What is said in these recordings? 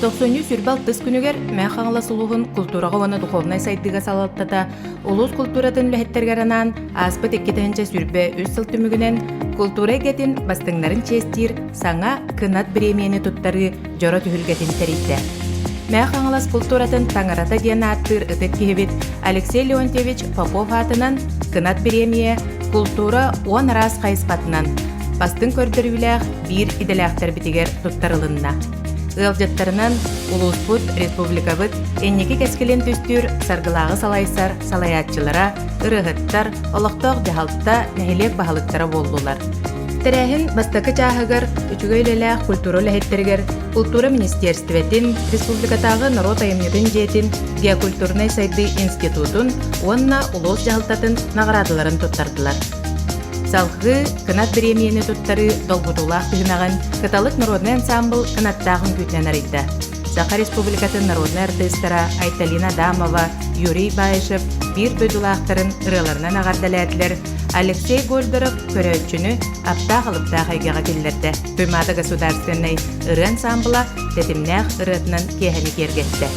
Тохсунньу 26 күнүгэр Мэҥэ Хаҥалас улууһун култуураҕа уонна духовнай сайдыыга салалтата улуус култууратын үлэһиттэригэр анаан ааспыт 2023 сыл түмүгүнэн култуура эйгэтин бастыҥнарын чиэстиир саҥа кынат бириэмийэни туттарыы дьоро түһүлгэтин тэрийдэ. Мэҥэ Хаҥалас култууратын таҥарата диэн ааттыыр ытык киһибит Алексей Леонтьевич Попов аатынан кынат бириэмийэ култуура уон араас хайысхатынан бастыҥ көрдөрүүлээх биир идэлээхтэрбитигэр туттарылынна. Ыалдьыттарынан улууспут, республикабыт инники кэскилин түстүүр саргылааҕы салайсар салайааччылара, ырыаһыттар, олохтоох дьаһалта, нэһилиэк баһылыктара буоллулар. Тэрээһин бастакы чааһыгар үчүгэй үлэлээх культура үлэһиттэригэр култуура министиэрстибэтин, республикатааҕы норуот айымньытын дьиэтин, геокультурнай сайдыы институтун уонна улуус дьаһалтатын наҕараадаларын туттардылар. Салгыы Кынат бириэмийэни туттарыы долгутуулаах түһүмэҕин Кыталык народнай ансаамбыл кынаттаах үҥкүүтүнэн арыйда. Саха Республикатын народнай артыыстара Айталина Адамова, Юрий Баишев биир дойдулаахтарын ырыаларынан эҕэрдэлээтилэр, Алексей Гольдеров көрөөччүнү аптаах-алыптаах эйгэҕэ киллэрдэ. Туймаада государственнай ырыа ансаамбыла тэтимнээх ырыатынан киэһэни киэргэттэ.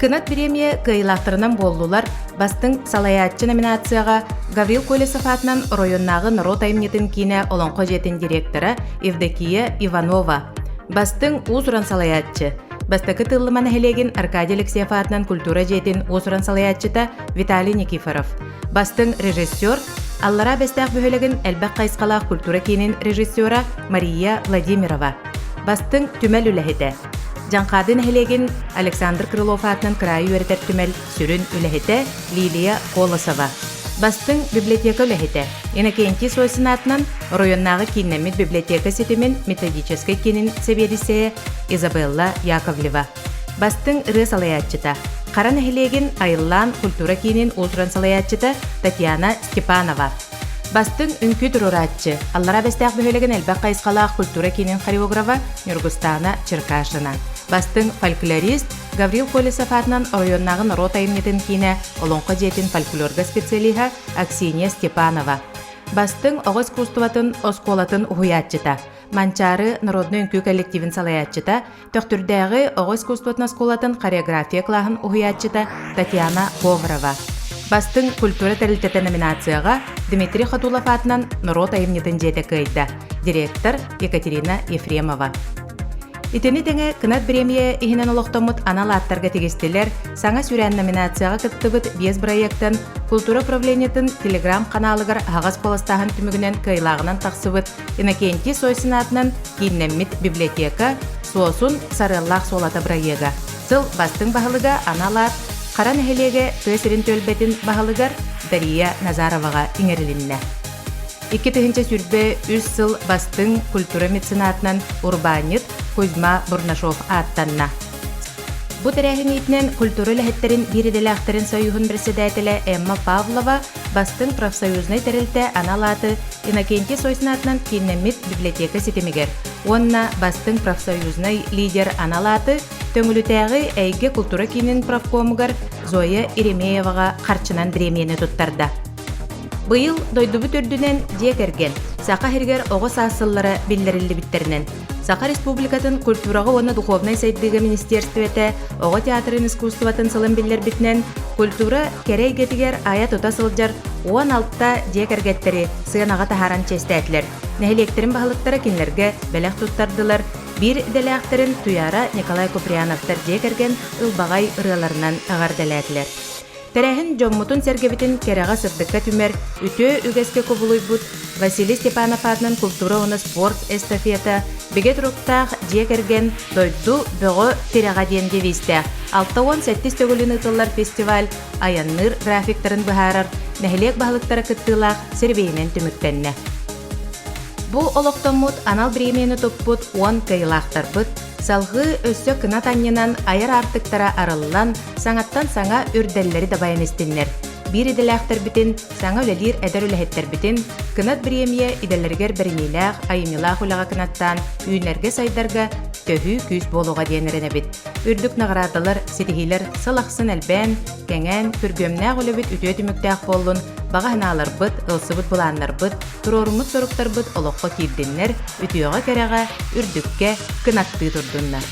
Кынат бириэмийэ кыайыылаахтарынан буоллулар Бастыҥ салайааччы номинацияҕа Гаврил Колесов аатынан оройуоннааҕы норуот айымньытын киинэ Олоҥхо дьиэтин директора Евдокия Иванова, Бастыҥ уус-уран салайааччы, Бастакы Тыллыма нэһилиэгин Аркадий Алексеев аатынан культура дьиэтин уус-уран салайааччыта Виталий Никифоров, Бастыҥ режиссер, Аллараа Бэстээх бөһүөлэгин элбэх хайысхалаах культура киинин режиссера Мария Владимирова, Бастыҥ түмэл үлэһитэ, Дьаҥхаады нэһилиэгин Александр Крылов аатынан кыраайы үөрэтэр түмэл сүрүн үлэһитэ Лилия Колосова, бастыҥ библиотека үлэһитэ Иннокентий Сосин аатынан оройуоннааҕы кииннэммит библиотека ситимин методическай киинин сэбиэдиссэйэ Изабелла Яковлева, бастыҥ ырыа салайааччыта, Хара нэһилиэгин Айыллаан культура киинин уус-уран салайааччыта Татьяна Степанова, Бастыҥ үҥкүү туруорааччы, Аллараа Бэстээх бөһүөлэгин элбэх хайысхалаах культура киинин хореографа Ньургустаана Черкашина. Бастыҥ фольклорист Гаврил Колесов аатынан оройуоннааҕы норуот айымньытын киинэ Олоҥхо дьиэтин фольклорга специалиһа Аксинья Степанова. Бастыҥ оҕо искусствотын оскуолатын уһуйааччыта, Манчаары народнай үҥкүү коллективын салайааччыта Төхтүрдээҕи оҕо искусствотын оскуолатын хореография кылааһын уһуйааччыта Татьяна Поварова. Бастыҥ культура тэрилтэтэ номинацияҕа Дмитрий Хотулов аатынан норуот айымньытын дьиэтэ кыайда, директор Екатерина Ефремова. Итини тэҥэ Кынат бириэмийэ иһинэн олохтоммут анал ааттарга тигистилэр, саҥа сүүрээн номинацияҕа кыттыбыт биэс бырайыактан култуура управлениетын телеграм-ханаалыгар аһаҕас куоластааһын түмүгүнэн кыайылааҕынан тахсыбыт Иннокентий Сосин аатынан кииннэммит библиотека Суосун сарыаллаах суолата бырайыага сыл бастыҥ баһылыга анал аат Хара нэһилиэгэ тыа сирин түөлбэтин баһылыгар Дария Назароваҕа иҥэрилиннэ. 2023 сыл бастыҥ культура меценатынан урбаанньыт Кузьма Бурнашов ааттанна. Бу тэрээһин иитинэн культура үлэһиттэрин биир идэлээхтэрин союһун председателэ Эмма Павлова бастыҥ профсоюзнай тэрилтэ анал ааты Иннокентий Сосин аатынан кииннэммит библиотека ситимигэр уонна бастыҥ профсоюзнай лидер анал ааты Төҥүлүтээҕи Эйгэ култуура киинин профкомугар Зоя Еремееваҕа харчынан бириэмийэни туттарда. Быйыл дойдубут үрдүнэн дьиэ кэргэн, Саха сиригэр оҕо саас сыллара биллэриллибиттэринэн, Саха Республикатын культураҕа уонна духовнай сайдыыга министиэрстибэтэ оҕо театрын искусствотын сылын биллэрбитинэн, культура кэрэ эйгэтигэр айа-тута сылдьар 16 дьиэ кэргэттэри сыанаҕа таһааран чиэстээтилэр. Нэһилиэктэрин баһылыктара кинилэргэ бэлэх туттардылар, биир идэлээхтэрин Туяра Николай Куприяновтар дьиэ кэргэн ылбаҕай ырыаларынан эҕэрдэлээтилэр. Тэрээһин дьоммутун-сэргэбитин кэрэҕэ-сырдыкка түмэр, үтүө үгэскэ кубулуйбут Василий Степанов аатынан култуура уонна спорт эстафета, бигэ туруктаах дьиэ кэргэн, дойду бөҕө тирэҕэ диэн девизтээх 67 төгүлүн ыытыллар фестиваль айанныыр графиктарын быһаарар нэһилиэк баһылыктара кыттыылаах сэрбиэйинэн түмүктэннэ. Бу олохтоммут анал бириэмийэни туппут 10 кыайыылаахтарбыт салҕыы өссө кынат анньынан айар аартыктара арыллан, саҥаттан саҥа үрдэллэри дабайан истиннэр. Биир идэлээхтэрбитин, саҥа үлэлиир эдэр үлэһиттэрбитин кынат бириэмийэ идэлэригэр бэриниилээх, айымньылаах үлэҕэ кынаттаан үүнэргэ-сайдарга төһүү күүс буолуоҕа диэн эрэнэбит. Үрдүк наҕараадалар, ситиһиилэр сыл ахсын элбээн, кэҥээн, күргүөмнээх үлэбит үтүө түмүктээх буоллун, баҕа санааларбыт, ылсыбыт былааннарбыт, туруоруммут соруктарбыт олоххо киирдиннэр, үтүөҕэ-кэрэҕэ, үрдүккэ кынаттыы турдуннар.